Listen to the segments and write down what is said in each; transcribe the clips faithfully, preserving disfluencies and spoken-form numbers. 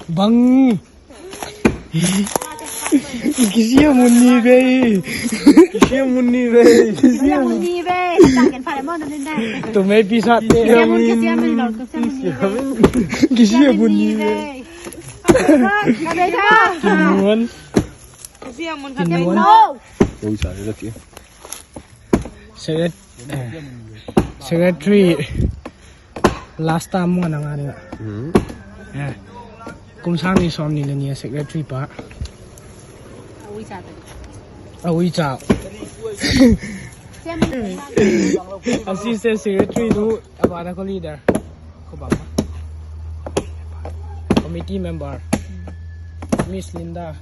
Bang. Kisia mun ni be. Kisia mun ni be. Kisia mun ni be. Tang ken pha le mo nun dai. Tumei pi sa te. Kisia mun, kisia mun lo, kisia mun ni be. Kisia mun ni be. Kisia mun. Kisia mun. Kisia mun. Oi, sa le ti. Secret-, eh, secretary last time mo na nga ni. Hmm. Eh. Kum sang ni som ni le ni secretary pa. Awi cha. Awi cha. Assistant secretary tu, abana ko leader. Ko ba. Committee member. Miss Linda.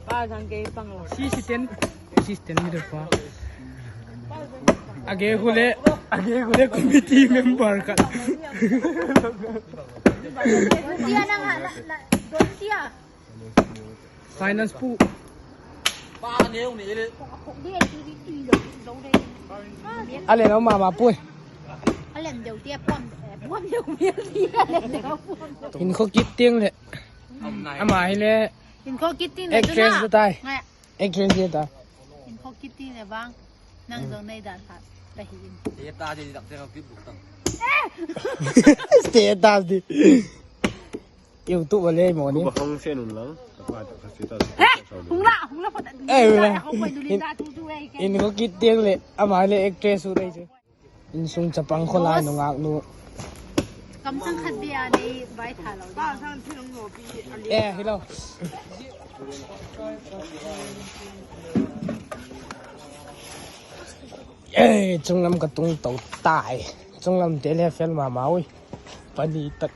Pa jang ke pang lo. Assistant. Assistant leader pa. Age hule, age hule committee member ka. Tia na nga, la, la, don tia. Finance pu. Ale no mama pu. Ale deu tia pom, pom deu mi tia, ale deu pom. Hinkho kit teng le. Ama hi le. Hinkho kit teng le. Actress tu tai. Ngai. Actress ni ta. Hinkho kit teng le vang. Nang jong nei dan kha. Ta hi in. Te ta di dak te ki buk tang. Te ta di. YouTube le mo ni. Ba hong se nun lang. Ta pa ta ka se ta. Hung la, hung la pa ta. Eh, hung la. Hinkho kit teng le. Ama le actress u dei chu. Insung chapang kholai nungak nu. Kam sang khat bia nei vai tha lo. Eh, hello. Eh, chunglam ka tung to tai. Chunglam te le fel mama ui. Pani tak.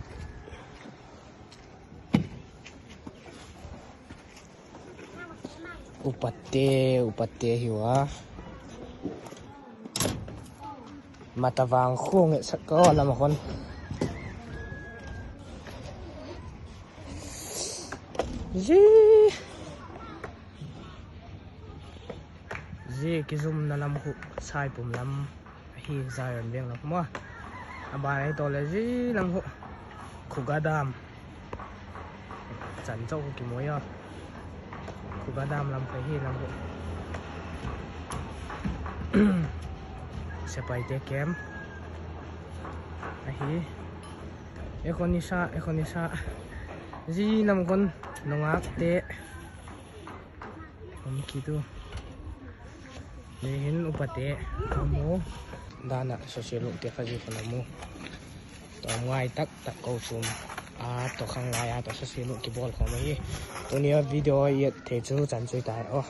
Upate, upate hiwa. Matavang khung e sako lam hon. Ji. Ji kijum na lam khu Saipum lam. Hi Zion veng lam mo. Abana hi to le ji lam khu. Khuga Dam. Chan chau khu kimu a. Khuga Dam lam khu hi lam khu. Sepai te kem. Ahi. Ekonisa, ekonisa. Ji lam kon nungak te. Hom kitu. Ni hin upate. Amu. Dana social work te khaji khona mu. To ngai tak tak ko sum. A to khang lai a to social work kibol khom hi. Tunia video i et the chu chan chui tai o.